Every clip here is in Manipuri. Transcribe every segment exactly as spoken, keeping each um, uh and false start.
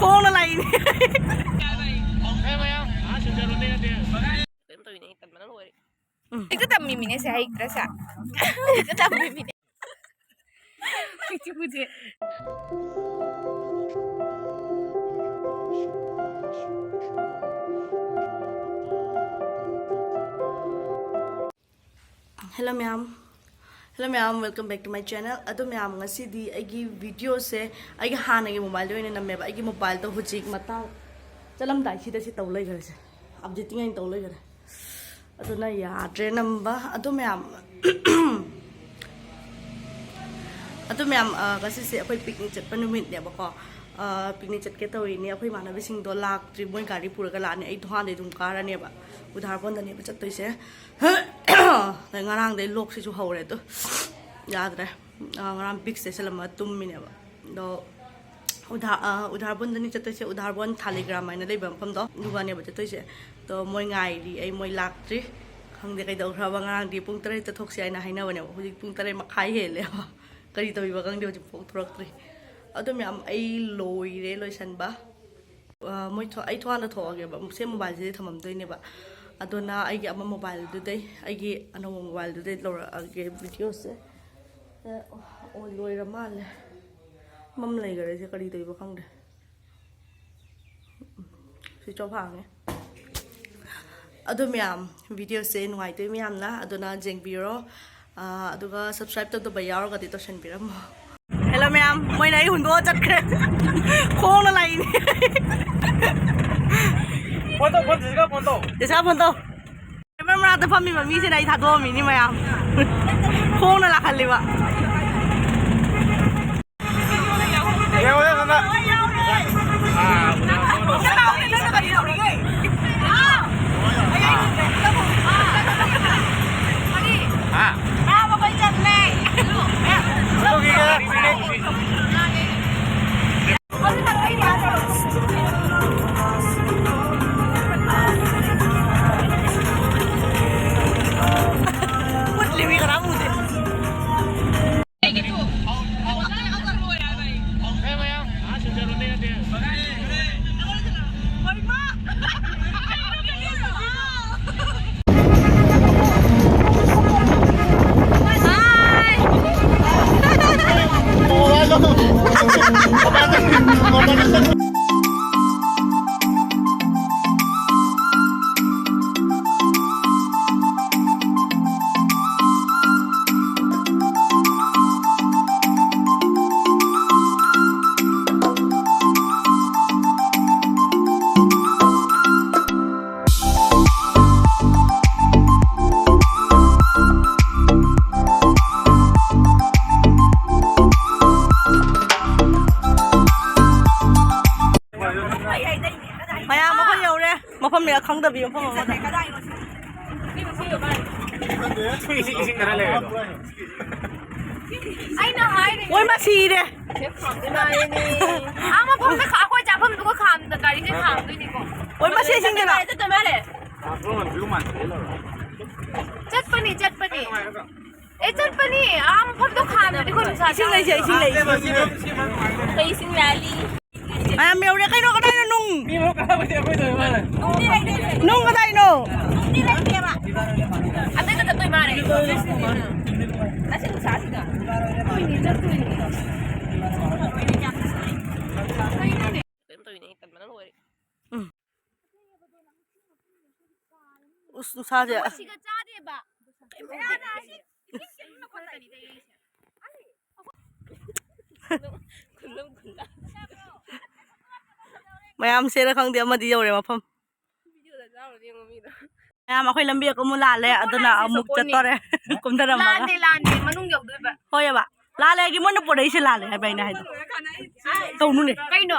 ꯈꯣꯡꯅ ꯂꯥꯛꯏꯅꯦ꯫ ꯀꯩꯅꯣ ꯇꯧꯔꯤꯅꯦ, ꯇꯟꯕꯅ ꯂꯣꯏꯔꯦ꯫ ꯎꯝ꯫ ꯍꯦꯛꯇ ꯇꯝꯃꯤꯃꯤꯅꯦ ꯁꯦ, ꯍꯩꯇ꯭ꯔꯁꯦ꯫ ꯍꯦꯛꯇ ꯇꯝꯃꯤꯃꯤꯅꯦ꯫ ꯍꯧꯖꯤꯛ ꯍꯧꯖꯤꯛ꯫ Hello ꯃꯌꯥꯝ꯫ Hello ꯃꯌꯥꯝ, welcome back to my channel. ꯑꯗꯣ ꯃꯌꯥꯝ, ꯉꯁꯤꯗꯤ ꯑꯩꯒꯤ videoꯁꯦ ꯑꯩꯒꯤ ꯍꯥꯟꯅꯒꯤ mobileꯗ ꯑꯣꯏꯅ ꯅꯝꯃꯦꯕ꯫ ꯑꯩꯒꯤ mobileꯗꯣ ꯍꯧꯖꯤꯛ ꯃꯇꯥꯡ ꯆꯠꯂꯝꯗꯥꯏꯁꯤꯗ ꯁꯤ ꯇꯧ ꯂꯩꯈ꯭ꯔꯦꯁꯦ, updating ꯑꯣꯏꯅ ꯇꯧ ꯂꯩꯈ꯭ꯔꯦ꯫ ꯑꯗꯨꯅ ꯌꯥꯗ꯭ꯔꯦ ꯅꯝꯕ꯫ ꯑꯗꯣ ꯃꯌꯥꯝ, ꯑꯗꯣ ꯃꯌꯥꯝ, ꯑ, ꯉꯁꯤꯁꯦ ꯑꯩꯈꯣꯏ picnic ꯆꯠꯄ ꯅꯨꯃꯤꯠꯅꯦꯕꯀꯣ꯫ ꯑ, picnic ꯆꯠꯀꯦ ꯇꯧꯔꯤꯅꯦ꯫ ꯑꯩꯈꯣꯏ ꯏꯃꯥꯟꯅꯕꯤꯁꯤꯡꯗꯣ ꯂꯥꯛꯇ꯭ꯔꯤ, ꯃꯣꯏ ꯒꯥꯔꯤ ꯄꯨꯔꯒ ꯂꯥꯛꯑꯅꯤ꯫ ꯑꯩ ꯊꯣꯡꯍꯥꯟꯗꯩ ꯑꯗꯨꯝ ꯀꯥꯔꯅꯦꯕ, ꯎꯗꯥꯔꯕꯣꯟꯗꯅꯦꯕ ꯆꯠꯇꯣꯏꯁꯦ꯫ ꯉꯔꯥꯡꯗꯩ ꯂꯣꯛꯁꯤꯁꯨ ꯍꯧꯔꯦ ꯑꯗꯣ, ꯌꯥꯗ꯭ꯔꯦ꯫ ꯑ, ꯉꯔꯥꯡ Vicks ꯇꯩꯁꯜꯂꯝꯃ ꯇꯨꯝꯃꯤꯅꯦꯕ꯫ ꯑꯗꯣ ꯎꯙꯥ-, ꯑ, ꯎꯗꯥꯔꯕꯣꯟꯗꯅꯤ ꯆꯠꯇꯣꯏꯁꯦ꯫ ꯎꯗꯥꯔꯕꯣꯟ ꯊꯥꯂꯤꯒ꯭ꯔꯥꯝ ꯍꯥꯏꯅ ꯂꯩꯕ ꯃꯐꯝꯗꯣ, ꯑꯗꯨꯒꯅꯦꯕ ꯆꯠꯇꯣꯏꯁꯦ꯫ ꯑꯗꯣ ꯃꯣꯏ ꯉꯥꯏꯔꯤ ꯑꯩ, ꯃꯣꯏ ꯂꯥꯛꯇ꯭ꯔꯤ꯫ ꯈꯪꯗꯦ ꯀꯩꯗꯧꯈ꯭ꯔꯕ꯫ ꯉꯔꯥꯡꯗꯤ ꯄꯨꯡ ꯇꯔꯦꯠꯇ ꯊꯣꯛꯁꯤ ꯍꯥꯏꯅ ꯍꯥꯏꯅꯕꯅꯦꯕ, ꯍꯧꯖꯤꯛ ꯄꯨꯡ ꯇꯔꯦꯠ ꯃꯈꯥꯏ ꯍꯦꯜꯂꯦꯕ꯫ ꯀꯔꯤ ꯇꯧꯔꯤꯕ ꯈꯪꯗꯦ, ꯍꯧꯖꯤꯛꯐꯥꯎ ꯊꯣꯔꯛꯇ꯭ꯔꯤ꯫ ꯑꯗꯣ ꯃꯌꯥꯝ, ꯑꯩ ꯂꯣꯏꯔꯦ ꯂꯣꯏꯁꯟꯕ꯫ ꯑ, ꯃꯣꯏ ꯊꯣ-, ꯑꯩ ꯊꯣꯡꯒꯥꯟꯗ ꯊꯣꯛꯑꯒꯦꯕ, ꯁꯦ mobileꯁꯤꯗꯤ ꯊꯝꯃꯝꯗꯣꯏꯅꯦꯕ꯫ ꯑꯗꯨꯅ ꯑꯩꯒꯤ ꯑꯃ mobileꯗꯨꯗꯩ, ꯑꯩꯒꯤ ꯑꯅꯧꯕ mobileꯗꯨꯗꯩ ꯂꯧꯔꯛꯑꯒꯦ videoꯁꯦ꯫ ꯑꯦ, ꯑꯣ, ꯂꯣꯏꯔ ꯃꯥꯜꯂꯦ꯫ ꯃꯝ ꯂꯩꯈꯔꯦ, ꯁꯤ ꯀꯔꯤ ꯇꯧꯔꯤꯕ ꯈꯪꯗꯦ꯫ Switch off ꯍꯥꯡꯉꯦ꯫ ꯑꯗꯨ ꯃꯌꯥꯝ, videoꯁꯦ ꯅꯨꯡꯉꯥꯏꯇꯣꯏ ꯃꯌꯥꯝꯅ, ꯑꯗꯨꯅ ꯌꯦꯡꯕꯤꯔꯣ꯫ ꯑꯥ, ꯑꯗꯨꯒ subscribe ꯇꯧꯗꯕ ꯌꯥꯎꯔꯒꯗꯤ ꯇꯧꯁꯟꯕꯤꯔꯝꯃꯣ꯫ Hello ꯃꯌꯥꯝ, ꯃꯣꯏꯅ ꯑꯩ ꯍꯨꯟꯗꯣꯛꯑ ꯆꯠꯈ꯭ꯔꯦ꯫ ꯈꯣꯡꯅ ꯂꯥꯛꯏꯅꯦ꯫ ꯐꯣꯟ ꯇꯧ, ꯐꯣꯟ ꯇꯧ, ꯐꯣꯟ ꯇꯧ꯫ ꯏꯁꯥ ꯐꯣꯟ ꯇꯧ꯫ ꯀꯦꯃꯦꯔꯥ ꯃꯅꯥꯛꯇ ꯐꯝꯃꯤꯕ ꯃꯤꯁꯤꯅ ꯑꯩ ꯊꯥꯗꯣꯛꯑꯝꯃꯤꯅꯤ ꯃꯌꯥꯝ꯫ ꯈꯣꯡꯅ ꯂꯥꯛꯍꯜꯂꯤꯕ꯫ ꯃꯌꯥꯝ ꯑꯩꯈꯣꯏ ꯌꯧꯔꯦ꯫ ꯃꯐꯝ ꯈꯪꯗꯕꯤ ꯃꯐꯝ ꯑꯃꯗ꯫ ꯑꯩꯅ ꯍꯥꯏꯔꯦ꯫ ꯑꯣꯏ ꯃꯥ ꯁꯤꯔꯦ꯫ ꯑꯥ ꯃꯐꯝꯗ ꯈꯥ-, ꯑꯩꯈꯣꯏ ꯆꯥꯐꯝꯗꯨꯒ ꯈꯥꯝꯗ ꯒꯥꯔꯤꯁꯦ ꯈꯥꯝꯗꯣꯏꯅꯤꯀꯣ꯫ ꯑꯣꯏ ꯃꯥ ꯁꯤ ꯁꯤꯡꯗꯅ꯫ ꯆꯠꯇꯣꯏ ꯃꯥꯜꯂꯦ꯫ ꯆꯠꯄꯅꯤ, ꯆꯠꯄꯅꯤ꯫ ꯑꯦ, ꯆꯠꯄꯅꯤ꯫ ꯑꯥ ꯃꯐꯝꯗꯣ ꯈꯥꯝꯗ꯭ꯔꯗꯤ ꯑꯩꯈꯣꯏ ꯅꯨꯡꯁꯥ ꯏꯁꯤꯡ ꯂꯩꯁꯦ, ꯏꯁꯤꯡ ꯂꯩ, ꯏꯁꯤꯡ ꯂꯩ꯫ ꯀꯩ ꯏꯁꯤꯡ ꯂꯥꯜꯂꯤ? ꯃꯌꯥꯝ ꯌꯧꯔꯦ ꯀꯩꯅꯣ, ꯀꯗꯥꯏꯅꯣ ꯅꯨꯡ? ꯅꯨꯡꯗꯤ ꯂꯩꯇꯦ꯫ ꯅꯨꯡ ꯀꯗꯥꯏꯅꯣ? ꯅꯨꯡꯗꯤ ꯂꯩꯇꯦꯕ꯫ ꯑꯗꯩ ꯈꯛꯇ ꯇꯣꯏ ꯃꯥꯔꯦ꯫ ꯑꯁꯤ ꯅꯨꯡꯁꯥꯁꯤꯗ꯫ ꯇꯣꯏꯅꯤ, ꯆꯠꯇꯣꯏꯅꯤ꯫ ꯀꯩꯅꯣ ꯇꯧꯔꯤꯅꯦ, ꯇꯟꯕꯅ ꯂꯣꯏꯔꯦ꯫ ꯎꯝ꯫ ꯎꯁ, ꯅꯨꯡꯁꯥꯁꯦ꯫ ꯁꯤꯒ ꯆꯥꯗꯦꯕ꯫ ꯃꯌꯥꯝ ꯁꯦꯔ ꯈꯪꯗꯦ, ꯑꯃꯗꯤ ꯌꯧꯔꯦ ꯃꯐꯝ꯫ ꯃꯌꯥꯝ, ꯑꯩꯈꯣꯏ ꯂꯝꯕꯤ ꯑꯃꯨꯛ ꯂꯥꯜꯂꯦ, ꯑꯗꯨꯅ ꯑꯃꯨꯛ ꯆꯠꯇꯣꯔꯦ꯫ ꯀꯨꯝꯊꯔꯝꯃꯒ꯫ ꯂꯥꯟꯗꯦ, ꯂꯥꯟꯗꯦ, ꯃꯅꯨꯡ ꯌꯧꯗꯣꯏꯕ꯫ ꯍꯣꯏꯑꯕ꯫ ꯂꯥꯜꯂꯦ ꯍꯥꯏꯗꯤ ꯃꯣꯏꯅ ꯄꯨꯔꯛꯏꯁꯦ ꯂꯥꯜꯂꯦ ꯍꯥꯏꯕ ꯑꯩꯅ ꯍꯥꯏꯗꯣ꯫ ꯇꯧꯅꯨꯅꯦ꯫ ꯀꯩꯅꯣ?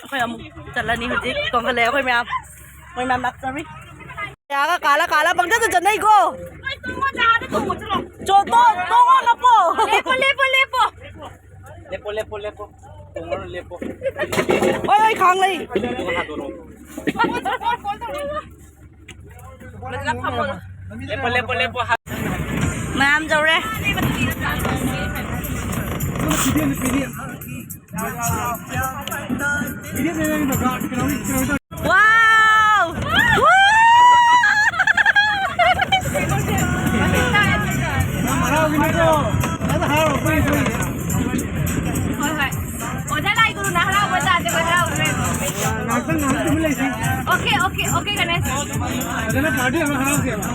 ꯑꯩꯈꯣꯏ ꯑꯃꯨꯛ ꯆꯠꯂꯅꯤ ꯍꯧꯖꯤꯛ꯫ ꯇꯣꯡꯈꯠꯂꯛꯑꯦ ꯑꯩꯈꯣꯏ ꯃꯌꯥꯝ꯫ ꯃꯣꯏ ꯃꯌꯥꯝ ꯂꯥꯛꯆꯔꯤ꯫ ꯌꯥꯒ ꯀꯥꯜꯂ ꯀꯥꯜꯂ ꯄꯪꯆꯠꯇ ꯆꯠꯅꯩꯀꯣ꯫ ꯆꯣ, ꯇꯣ-, ꯇꯣꯡꯉꯣ, ꯂꯞꯄꯣ꯫ ꯂꯦꯞꯄꯣ, ꯂꯦꯞꯄꯣ, ꯂꯦꯞꯄꯣ꯫ ꯂꯦꯞꯄꯣ, ꯂꯦꯞꯄꯣ, ꯂꯦꯞꯄꯣ꯫ ꯇꯣꯡꯉꯣ, ꯂꯦꯞꯄꯣ꯫ ꯍꯣꯏ, ꯍꯣꯏ, ꯈꯥꯡ ꯂꯩ꯫ ꯐꯝꯃꯣ, ꯐꯝꯃꯣ, ꯐꯝꯃꯣ꯫ ꯂꯦꯞꯄꯣ, ꯂꯦꯞꯄꯣ, ꯂꯦꯞꯄꯣ꯫ ꯃꯌꯥꯝ ꯌꯧꯔꯦ꯫ Wow! ꯍꯣꯏ, ꯍꯣꯏ꯫ ꯑꯣꯖꯥ ꯂꯥꯛꯑꯦ꯫ Okay, okay, okay, Ganesh. ꯐꯖꯅ party ꯑꯃ ꯍꯔꯥꯎꯁꯦꯕ꯫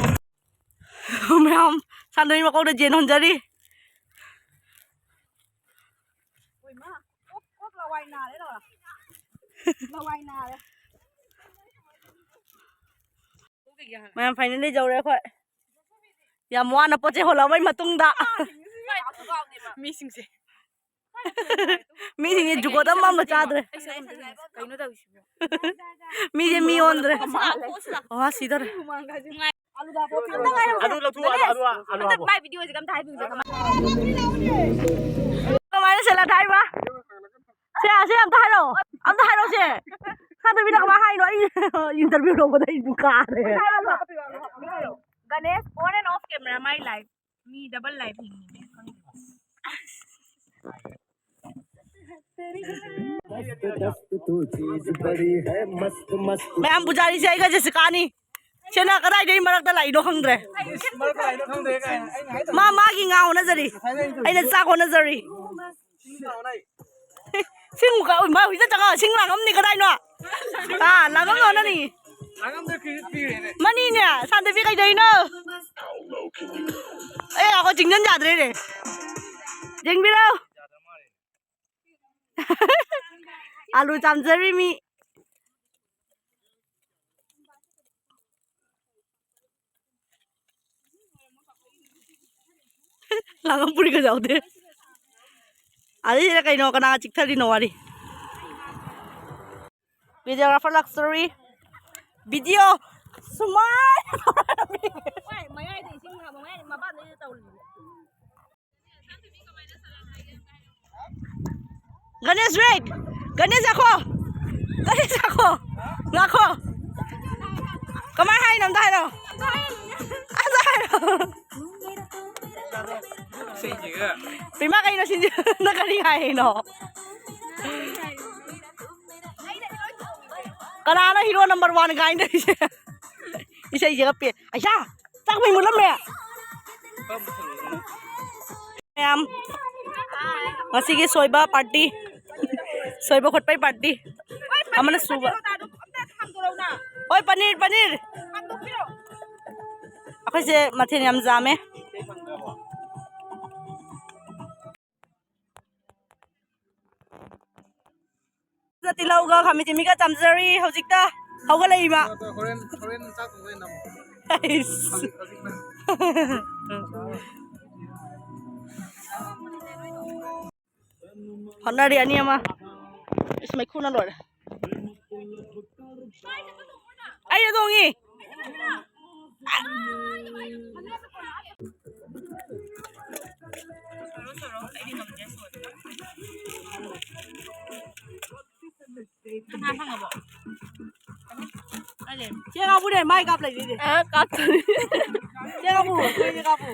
ꯃꯌꯥꯝ ꯁꯥꯟꯅꯔꯤ ꯃꯀꯣꯛꯇ ꯖꯦꯟ ꯍꯣꯟꯖꯔꯤ꯫ ꯃꯌꯥꯝ finally ꯌꯧꯔꯦ ꯑꯩꯈꯣꯏ꯫ ꯌꯥꯝ ꯋꯥꯅ ꯄꯣꯠ ꯆꯩ ꯍꯣꯜꯂꯛꯑꯕꯩ ꯃꯇꯨꯡꯗ꯫ ꯃꯤꯁꯤꯡꯁꯦ꯫ ꯃꯤꯁꯤꯡꯁꯦ ꯖꯨꯒꯣꯠ ꯑꯃ ꯑꯃ ꯆꯥꯗ꯭ꯔꯦ꯫ ꯀꯩꯅꯣ ꯇꯧꯔꯤꯁꯤꯕꯣ? ꯃꯤꯁꯦ ꯃꯤ ꯑꯣꯟꯗ꯭ꯔꯦ꯫ ꯋꯥ ꯁꯤꯗꯧꯔꯦ꯫ ꯑꯗꯨ ꯂꯧꯊꯣꯛꯑꯣ, ꯑꯗꯨ, ꯑꯗꯨ, ꯑꯗꯨ, ꯑꯗꯨ ꯍꯥꯞꯄꯣ꯫ ꯃꯥꯏ video ꯁꯦ ꯑꯝꯇ ꯍꯥꯏꯕꯤꯌꯨꯁꯦ ꯀꯃꯥꯏꯅ? ꯀꯃꯥꯏꯅ ꯁꯦꯂꯥ ꯊꯥꯏꯕ? ꯁꯦ, ꯁꯦ ꯑꯝꯇ ꯍꯥꯏꯔꯛꯑꯣ꯫ ꯑꯝꯇ ꯍꯥꯏꯔꯛꯑꯣ ꯁꯦ꯫ ꯁꯥꯟꯇꯣꯝꯕꯤꯅ ꯀꯃꯥꯏꯅ ꯍꯥꯏꯅꯣ? ꯑꯩ interview ꯂꯧꯕꯗ ꯑꯩ ꯑꯗꯨꯝ ꯀꯥꯔꯦ꯫ Ganesh, on and off camera, my life. Me double life ꯍꯤꯡꯉꯤꯅꯦ, ꯈꯪꯗꯦ꯫ ꯃꯌꯥꯝ ꯄꯨꯖꯥꯔꯤꯁꯦ ꯑꯩꯒ ꯖꯦꯁꯤꯀꯥꯅꯤ꯫ ꯁꯤꯅ ꯀꯗꯥꯏꯗꯒꯤ ꯃꯔꯛꯇ ꯂꯥꯛꯏꯅꯣ ꯈꯪꯗ꯭ꯔꯦ꯫ ꯃꯥ ꯃꯥꯒꯤ ꯉꯥ ꯍꯣꯠꯅꯖꯔꯤ꯫ ꯑꯩꯅ ꯆꯥꯛ ꯍꯣꯠꯅꯖꯔꯤ꯫ ꯁꯤꯡ ꯀ-, ꯃꯥ ꯍꯧꯖꯤꯛꯇ ꯆꯪꯉꯛꯑꯣ꯫ ꯁꯤꯡ ꯂꯥꯡꯉꯝꯅꯤ ꯀꯗꯥꯏꯅꯣ? ꯑꯥ, ꯂꯥꯡꯉꯝ ꯂꯣꯅꯅꯤ꯫ ꯃꯅꯤꯅꯦ, ꯁꯥꯟꯇꯣꯝꯕꯤ ꯀꯩꯗꯧꯔꯤꯅꯣ? ꯑꯦ, ꯑꯩꯈꯣꯏ ꯆꯤꯡꯖꯟ ꯌꯥꯗ꯭ꯔꯦꯅꯦ꯫ ꯌꯦꯡꯕꯤꯔꯣ꯫ ꯑꯥꯂꯨ ꯆꯥꯝꯖꯔꯤ ꯃꯤ꯫ ꯂꯥꯡꯉꯝ ꯐꯨꯔꯤꯠꯀ ꯌꯥꯎꯗꯦ꯫ ꯑꯗꯩꯁꯤꯗ ꯀꯩꯅꯣ ꯀꯅꯥ ꯆꯤꯛꯊꯔꯤꯅꯣ ꯋꯥꯔꯤ꯫ Videographer luxury꯫ Video ꯁꯨꯃꯥꯏ꯫ ꯍꯣꯏ, ꯃꯌꯥꯏꯗ ꯏꯁꯤꯡ ꯃꯌꯥꯏ ꯃꯄꯥꯟꯗꯩꯗ ꯇꯧꯔꯤꯅꯦ꯫ ꯒꯅꯦꯁ, wait! ꯒꯅꯦꯁ, ꯉꯥꯈꯣ! ꯒꯅꯦꯁ, ꯉꯥꯈꯣ! ꯉꯥꯈꯣ! ꯀꯃꯥꯏ ꯍꯥꯏꯅꯣ ꯑꯝꯇ ꯍꯥꯏꯔꯣ꯫ ꯑꯝꯇ ꯍꯥꯏꯔꯣ꯫ ꯁꯤꯁꯤꯒ꯫ ꯏꯃꯥ, ꯀꯩꯅꯣ ꯁꯤꯁꯤ? ꯅꯪ ꯀꯔꯤ ꯍꯥꯏꯅꯣ? ꯀꯅꯥꯅꯣ hero number one ꯀꯥꯏꯅ ꯇꯧꯔꯤꯁꯦ? ꯏꯁꯩꯁꯤꯒ ꯄꯦ-, ꯑꯩꯁꯥ! ꯆꯥꯛ ꯃꯩ ꯃꯨꯠꯂꯝꯃꯦ꯫ ꯃꯌꯥꯝ, ꯉꯁꯤꯒꯤ ꯁꯣꯏꯕ party, ꯁꯣꯏꯕ ꯈꯣꯠꯄꯩ party꯫ ꯑꯃꯅ ꯁꯨꯕ꯫ ꯍꯣꯏ, ꯄꯅꯤꯔ, ꯄꯅꯤꯔ꯫ ꯑꯩꯈꯣꯏꯁꯦ ꯃꯊꯦꯜ ꯌꯥꯝ ꯌꯥꯝꯃꯦ꯫ ꯇꯤꯜꯍꯧꯒ ꯈꯥꯃꯦꯟ ꯆꯤꯃꯤꯒ ꯆꯥꯝꯖꯔꯤ꯫ ꯍꯧꯖꯤꯛꯇ ꯍꯧꯒꯠꯂꯛꯏꯕ꯫ ꯑꯗꯣ ꯍꯣꯔꯦꯟ, ꯍꯣꯔꯦꯟ ꯆꯥꯛ ꯊꯣꯡꯕꯗ ꯑꯩꯅ ꯅꯝꯃꯣ꯫ ꯑꯩꯁ꯫ ꯍꯧꯖꯤꯛ, ꯍꯧꯖꯤꯛ ꯅꯝꯃꯣ꯫ ꯍꯣꯠꯅꯔꯤ ꯑꯅꯤ ꯑꯃ꯫ ꯏꯁ, ꯃꯩꯈꯨꯅ ꯂꯣꯏꯔꯦ꯫ ꯑꯩꯅ ꯊꯣꯡꯉꯤ꯫ ꯆꯦ ꯉꯥꯕꯨꯅꯦ ꯃꯥꯏ ꯀꯥꯞ ꯂꯩꯔꯤꯁꯦ꯫ ꯑ, ꯀꯥꯞꯇꯣꯔꯤ꯫ ꯆꯦ ꯉꯥꯕꯨ, ꯆꯦ ꯉꯥꯕꯨ꯫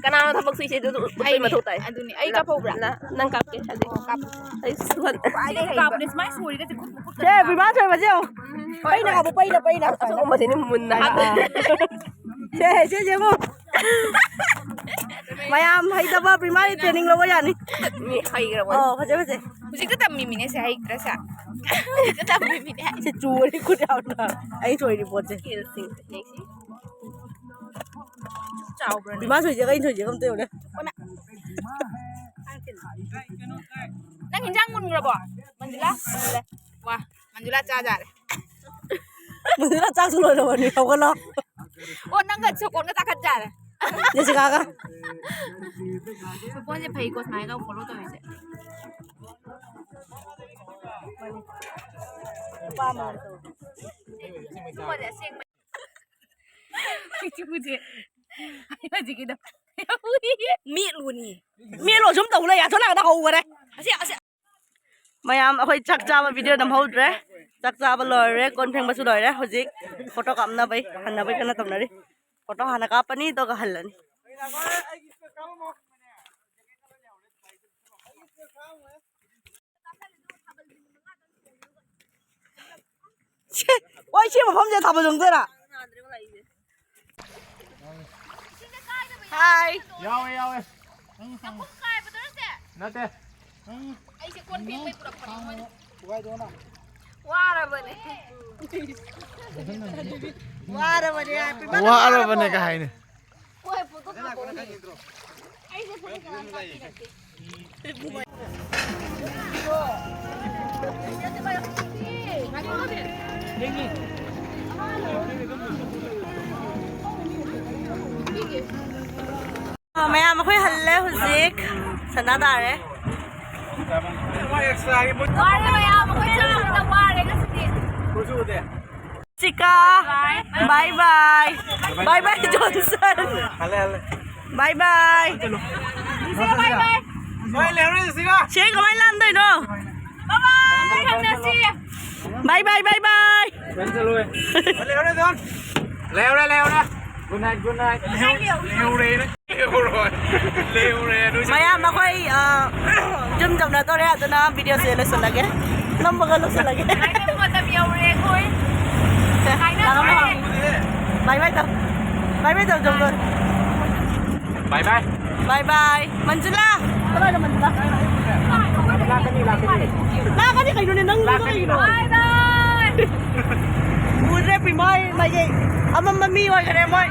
ꯀꯅꯥꯅꯣ ꯊꯕꯛ ꯁꯨꯏꯁꯦ? ꯑꯗꯨ ꯎꯠꯄꯩ ꯑꯩꯅꯦ꯫ ꯃꯊꯧ ꯇꯥꯏ꯫ ꯑꯗꯨꯅꯦ꯫ ꯑꯩ ꯀꯥꯞꯍꯧꯕ꯭ꯔꯥ? ꯅ-, ꯅꯪ ꯀꯥꯞꯀꯦ ꯍꯧꯖꯤꯛ꯫ ꯑꯣ, ꯀꯥꯞꯄꯣ꯫ ꯑꯩ ꯁꯨꯍꯟ-, ꯀꯥꯞꯄꯅꯦ, ꯁꯨꯃꯥꯏꯅ ꯁꯣꯔꯤꯒꯁꯦ ꯈꯨꯠ, ꯈꯨꯠ ꯁꯦ, ꯕꯤꯃꯥꯟ ꯁꯣꯏꯕꯁꯦ ꯌꯦꯡꯉꯣ꯫ ꯎꯝ, ꯍꯣꯏ, ꯄꯩꯅ ꯍꯣꯏ꯫ ꯀꯥꯞꯄꯨ, ꯄꯩꯅ, ꯄꯩꯅ꯫ ꯑꯁꯤꯒꯨꯝꯕꯁꯤꯅꯦ ꯃꯨꯟꯅ ꯑꯥ, ꯍꯥꯠꯇꯣꯏꯁꯦ꯫ ꯑꯥ꯫ ꯁꯦ, ꯁꯦ, ꯁꯦ, ꯌꯦꯡꯉꯣ꯫ ꯃꯌꯥꯝ ꯍꯩꯇꯕ ꯕꯤꯃꯥꯟꯒꯤ training ꯂꯧꯕ ꯌꯥꯅꯤ꯫ ꯃꯤ ꯍꯩꯈ꯭ꯔꯕ꯫ ꯑꯣ, ꯐꯖꯩ, ꯐꯖꯩ꯫ ꯍꯧꯖꯤꯛꯇ ꯇꯝꯃꯤꯃꯤꯅꯦ ꯁꯦ, ꯍꯩꯇ꯭ꯔꯥ ꯁꯦ? ꯍꯧꯖꯤꯛꯇ ꯇꯝꯃꯤꯃꯤꯅꯦ꯫ ꯁꯤ ꯆꯨꯔꯤ ꯈꯨꯠ ꯌꯥꯎꯅ꯫ ꯑꯩ ꯁꯣꯏꯔꯤ ꯄꯣꯠꯁꯦ꯫ Skillꯁꯤꯡꯁꯦ, ꯌꯦꯡꯁꯤ꯫ ꯆꯥꯎꯕ꯭ꯔꯅꯦ? ꯕꯤꯃꯥꯟ ꯁꯣꯏꯁꯦꯒ ꯑꯩꯅ ꯁꯣꯏꯁꯦꯒ ꯑꯝꯇ ꯌꯦꯡꯉꯨꯅꯦ꯫ ꯅꯪ ꯍꯤꯟꯖꯥꯡ ꯃꯨꯟꯈ꯭ꯔꯕꯣ? ꯃꯟꯖꯨꯂꯥ? ꯃꯨꯜꯂꯦ꯫ ꯋꯥ, ꯃꯟꯖꯨꯂꯥ ꯆꯥ ꯌꯥꯔꯦ꯫ ꯃꯟꯖꯨꯂꯥ ꯆꯥꯛꯁꯨ ꯂꯣꯏꯔꯕꯅꯤ, ꯍꯧꯒꯠꯂꯣ꯫ ꯑꯣ, ꯅꯪꯒ ꯁꯣꯀꯣꯟꯒ ꯆꯥꯈꯠ ꯌꯥꯔꯦ꯫ ꯖꯦꯁꯤꯀꯥꯒ꯫ ꯁꯣꯀꯣꯟꯁꯦ ꯐꯩꯀꯣ, ꯁꯨꯃꯥꯏꯅ follow ꯇꯧꯔꯤꯁꯦ꯫ ꯅꯨꯄꯥ ꯑꯃ ꯇꯧ꯫ ꯁꯤꯃꯗꯤ ꯑꯁꯦꯡꯕ꯫ ꯍꯧꯖꯤꯛꯀꯤꯗꯣ꯫ ꯃꯦꯠꯂꯨꯅꯤ꯫ ꯃꯦꯠꯂꯣ ꯁꯨꯝ ꯇꯧ ꯂꯩ, ꯑꯁꯣꯝ ꯅꯥꯀꯟꯗ ꯍꯧꯈꯔꯦ꯫ ꯑꯁꯤ, ꯑꯁꯤ꯫ ꯃꯌꯥꯝ, ꯑꯩꯈꯣꯏ ꯆꯥꯛ ꯆꯥꯕ video ꯅꯝꯍꯧꯗ꯭ꯔꯦ꯫ ꯆꯥꯛ ꯆꯥꯕ ꯂꯣꯏꯔꯦ, ꯀꯣꯟ ꯐꯦꯡꯕꯁꯨ ꯂꯣꯏꯔꯦ꯫ ꯍꯧꯖꯤꯛ photo ꯀꯥꯞꯅꯕꯩ, ꯍꯟꯅꯕꯩ ꯀꯟꯅ ꯇꯧꯅꯔꯤ꯫ Photo ꯍꯥꯟꯅ ꯀꯥꯞꯄꯅꯤ, ꯑꯗꯨꯒ ꯍꯜꯂꯅꯤ꯫ ꯁꯦ, ꯍꯣꯏ, ꯁꯤ ꯃꯐꯝꯁꯦ ꯊꯥꯕꯜ ꯆꯣꯡꯗꯣꯏꯔꯥ? ꯍꯥꯏ꯫ ꯌꯥꯎꯋꯦ, ꯌꯥꯎꯋꯦ꯫ ꯅꯠꯇꯦ꯫ ꯑꯩꯁꯦ ꯀꯣꯟ ꯐꯦꯡꯕꯩ ꯄꯨꯔꯛꯄꯅꯦ ꯃꯣꯏꯅ꯫ ꯋꯥꯔꯕꯅꯦ꯫ ꯋꯥꯔꯕꯅꯦ ꯍꯥꯏ, ꯄꯤꯃꯥꯟ ꯋꯥꯔꯕꯅꯦ ꯀꯥꯏꯅ꯫ ꯍꯣꯏ, ꯐꯣꯇꯣ ꯀꯥꯞꯄꯛꯑꯣꯅꯦ꯫ ꯑꯩꯁꯦ ꯐꯣꯇꯣ ꯀꯅꯥꯝ ꯀꯥꯞꯄꯤꯔꯛꯇꯦ꯫ ꯃꯌꯥꯝ ꯑꯩꯈꯣꯏ ꯍꯜꯂꯦ ꯍꯧꯖꯤꯛ꯫ ꯁꯟꯗꯥ ꯇꯥꯔꯦ꯫ ꯋꯥꯔꯦ ꯃꯌꯥꯝ, ꯑꯩꯈꯣꯏ ꯆꯥꯕꯗ ꯋꯥꯔꯦ ꯉꯁꯤꯗꯤ꯫ ꯆꯤꯀꯥ, bye bye. Bye bye, Johnson. ꯍꯜꯂꯦ, ꯍꯜꯂꯦ꯫ Bye bye. ꯆꯤꯆꯦ, bye bye. ꯅꯣꯏ ꯂꯩꯍꯧꯔꯦ, ꯆꯤꯆꯦꯒ꯫ ꯆꯦ, ꯀꯃꯥꯏꯅ ꯂꯥꯟꯗꯣꯏꯅꯣ? Bye bye. ꯊꯝꯅꯁꯤ꯫ Bye bye, bye bye. ꯂꯩꯍꯧꯔꯦ, ꯖꯣꯟ꯫ ꯂꯩꯍꯧꯔꯦ, ꯂꯩꯍꯧꯔꯦ꯫ Good night, good night. ꯂꯩꯍꯧꯔꯦ꯫ ꯂꯩꯍꯧꯔꯣꯏ꯫ ꯂꯩꯍꯧꯔꯦ, ꯅꯣꯏ ꯃꯌꯥꯝ, ꯑꯩꯈꯣꯏ, ꯑ, ꯌꯨꯝ ꯌꯧꯅꯗꯣꯔꯦ, ꯑꯗꯨꯅ video ꯁꯦ ꯂꯣꯏꯁꯤꯜꯂꯒꯦ꯫ ꯅꯝꯕꯒ ꯂꯣꯏꯁꯤꯜꯂꯒꯦ꯫ ꯍꯥꯏꯅꯕ ꯃꯇꯝ ꯌꯧꯔꯦ ꯑꯩꯈꯣꯏ꯫ ꯁꯦ, ꯍꯥꯏꯅꯕ ꯂꯥꯛꯑꯣ, ꯂꯥꯛꯑꯣ꯫ Bye bye ꯇꯧ꯫ Bye bye ꯇꯧ, ꯖꯣꯡꯗꯣꯟ꯫ Bye bye꯫ Bye bye꯫ ꯃꯟꯖꯨꯂꯥ꯫ ꯀꯗꯥꯏꯗ ꯃꯟꯖꯨꯂꯥ? ꯂꯥꯛꯀꯅꯤ, ꯂꯥꯛꯀꯅꯤ꯫ ꯂꯥꯛꯀꯅꯤ ꯀꯩꯅꯣꯅꯦ, ꯅꯪ ꯂꯥꯛꯀꯅꯤ꯫ Bye bye꯫ ꯎꯗ꯭ꯔꯦ ꯄꯤꯃꯥꯏ ꯃꯥꯏꯀꯩ꯫ ꯑꯃꯝꯕ ꯃꯤ ꯑꯣꯏꯈꯔꯦ ꯃꯣꯏ꯫